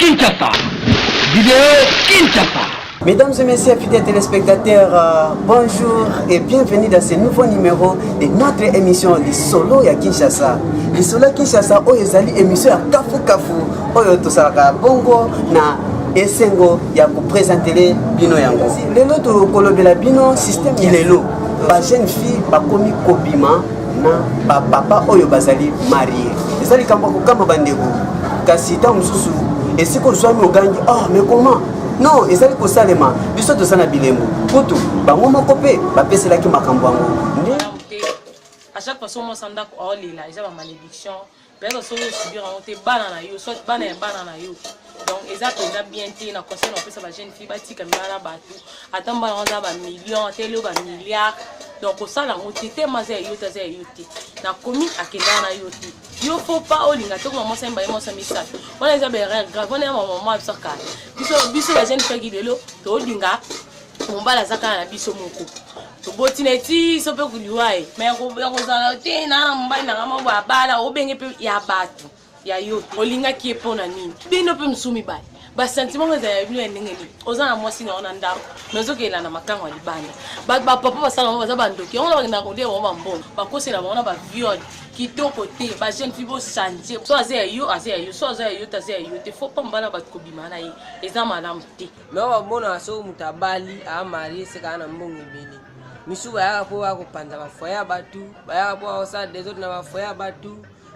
Kinshasa. Video Kinshasa. Mesdames et messieurs, fidèles téléspectateurs, bonjour et bienvenue dans ce nouveau numéro de notre émission Lisolo ya Kinshasa. Lisolo ya Kinshasa oyo ezali émission ya kafu kafu oyo tosalaka bongo na esengo ya kopresentele bino yango. Lelo tokolobela bino système ya lelo, ba jeune fille bakomi kobima na bapapa oyo bazali marie. Eza likambo ya kokamba bandeko, kasi ntango mosusu esika ozwami ogangi, ah mais comment? Non, ezali kosalema, biso toza na bilembo, kutu bango moko mpe bapeselaki makambo yango nde. Te, à chaque fois soki mwasi ya ndako aolela, eza bamalédiction. Peut-être soki osubir yango te, bana na yo, soit bana ya bana na yo. Donc eza mpenza bien te. Na conseil na kopesa bajeune fille, batika mibala na bato, ata mbala yango aza bamillion, ata elio bamilliard. Donc kosala yango te, tema aza ya yo te, aza ya yo te, na komi akendaka na yo te. Yo faut pas olinga te koma mwasi ya mibale, mwasi ya misato. Wana eza baerreur grave, wana ya bamama biso kala. Biso bajeune fille lelo tolinga mobali aza kaka na biso moko, toboti na eti so mpe koliwa ye, mais ya kozala te na mobali nanga moko abala, obenge mpe ya bato ya yo te. Olingaki ye mpo na nini? Bino mpe mosusu mibale, basentiment ngo ezala ya bino ya ndenge nini? Oza na mwasi na yo na ndako, mais ozokela na makango ya libanda. Bato bapapa basala bango baza bandoki, yango na bakendaka kolia bango bambongo, bakosela bango na baviole. Kitoko te. Bajeune fille, bochange. So aza ya yo, aza ya yo, so aza ya yo te, aza ya yo te. Faut pas mobala bato kobima na ye, eza malamu te. Me bamonaka soki moto abali, amarie, seka na mbongo ebele. Misu bayaka mpo baya kopanza bafoyer ya bato, bayaka mpo bakosala desordre na bafoyer ya bato.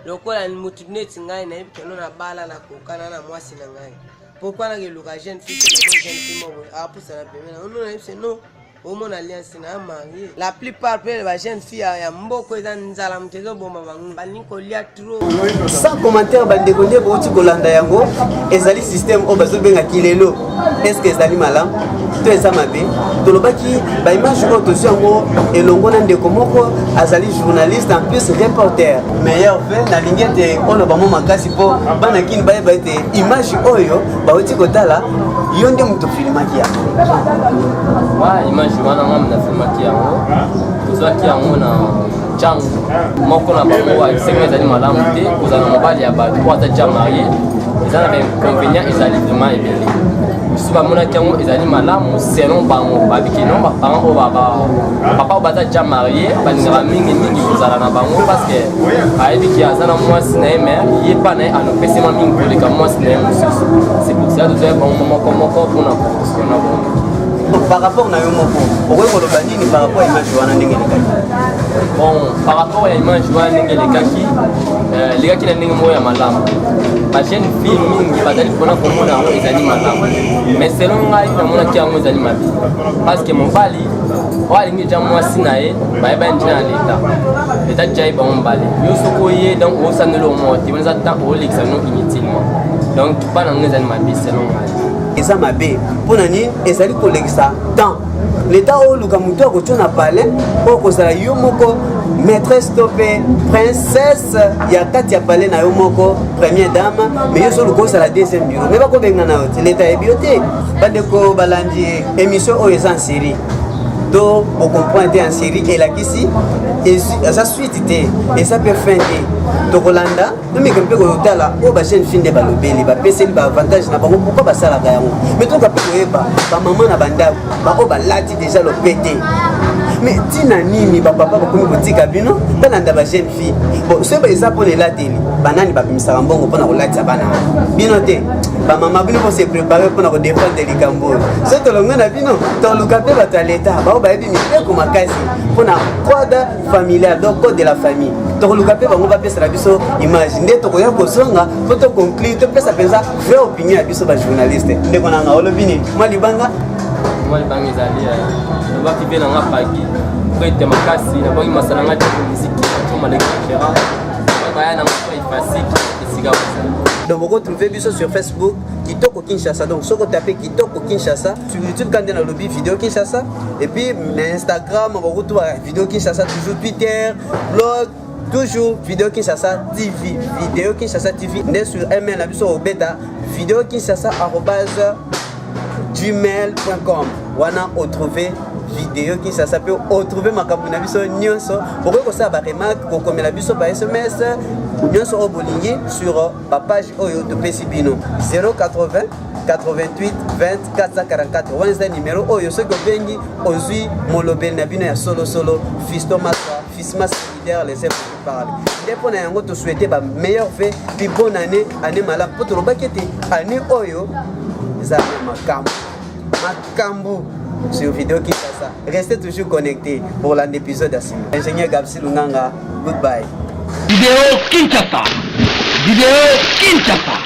Lokola motu neti ngai, nayebi keno nabala, nakokana na mwasi na ngai. Pourquoi nakeluka jeune fille? So namoni jeune fille moko apusana pembeni na ono, nayebi se non, omona alliance na marie. La plupart mpe bajeune fille ya mboko, eza nzala moto ezoboma bango, balingi kolia trop. Sans commentaire, bandeko, nde bouti kolanda yango, ezali système oyo bazobenga kilelo. Est-ce ezali malamu to eza mabe? Tolobaki baimage oyo tozwi yango elongo na ndeko moko azali journaliste, en plus reporter. Meilleur ve, nalingi ete oloba mo makasi mpo bana kini bayeba ete image oyo bauti kotala, yo nde moto filmaki yango. Wa image wana, nga nafilmaki yango, tozwaki yango na ntango moko na bango. Ayebisaki ezali malamu te kozala na mobali ya bato po aza déjà marié, eza na bainconvénient, ezali vraiment ebele. Mosusu bamonaki yango ezali malamu selon bango, babiki non, baparent oyo, papa oyo baza déjà marié, balingaka mingimingi kozala na bango parce que ayebiki aza na mwasi na ye, mais ye pa na ye anopesema mingi koleka mwasi na ye mosusu. C'est pour cela tozwaki bango moko moko mpona mpona bango. Par rapport na yo moko, okoki koloba nini par rapport ya image wana ndenge elekaki? Bon, par rapport ya image wana ndenge elekaki, elekaki na ndenge moko ya malamu. Bajeune fille mingi bazali mpona komona yango ezali malamu, mais selon ngai namonaki yango ezali mabe, parce que mobali oyo alingi déjà mwasi na ye, bayebani ntina na leta, leta déjà ye bango mibale. Yo soki oye, donc osaneli omo te, wana eza temps olekisa no inutilement. Donc mpa na ngai ezali mabe selon ngai. Eza mabe mpo na nini? Ezali kolekisa temps. Leta oyo oluka motu akotia na palais, oyo kozala yo moko maîtresse to mpe princesse ya kati ya palais na yo moko, première dame, mais yo ozoluka ozala deuxième bureau, mais bakobenga na yo te, leta yebi yo te. Bandeko balandi émission oyo, eza en série to bocomprendre te. En série elakisi eza suite te, eza mpe fin te. Tokolanda, tomeka mpe kotala oyo bajeune fille nde balobeli, bapeseli baavantage na bango, pourquoi basalaka yango. Mais toka mpe koyeba bamama na bandako, baoyo balati déjà lopete, mais ntina nini bapapa bakomi kotika bino balanda bajeune fille? Bon, soki eza mpona elateli, banani babimisaka mbongo mpona kolatisa bana? Bino te, bamama? Bino bose préparer mpona kodéfendre likambo oyo. Soki tolongwe na bino, toluka mpe bato ya leta, bao bayebi mibeko makasi mpona code familial, donc code de la famille. Tokoluka mpe bango bapesela biso image, nde tokoya kozonga mpo toconclure, topesa mpenza vraie opinion ya biso bajournaliste. Ndeko nanga, olobi nini? Mwa libanga. Mwa libanga ezali, lobaki mpe nanga pagi prete makasi, nabwaki masala nga te, miziki maleki gérard baya nanga mpo efasiki esika kozala. Donc bokotrouve biso sur Facebook, Kitoko Kinshasa. Donc soki otape Kitoko Kinshasa sur YouTube, kande nalobi Video Kinshasa, et puis na Instagram bokotuba Video Kinshasa toujours, Twitter, blog, toujours Video Kinshasa TV. Video Kinshasa TV nde sur email na biso, obeta videokinshasa@gmail.com, wana otrouve Video Kinshasa mpe otrouve makambo na biso nyonso. Okoki kosala baremarque, kokomela biso ba SMS. Nyonso oyo bolingi sur bapage oyo topesi bino 080 88 20 444 wana eza nimero oyo soki obengi ozwi molobeli na bino ya solosolo Fiston Maswa, Fisma solidaire, les œuvres qui parle. Nde mpo na yango tosouhaite ba meilleur fait puis bonne année, année malamu, mpo tolobaki ete année oyo eza na makambo makambo sur Vidéo Kinshasa. Restez toujours connectés pour l'épisode à suivre. Ingénieur Gabsi Lunganga, goodbye. Vidéo Kinshasa. Vidéo Kinshasa.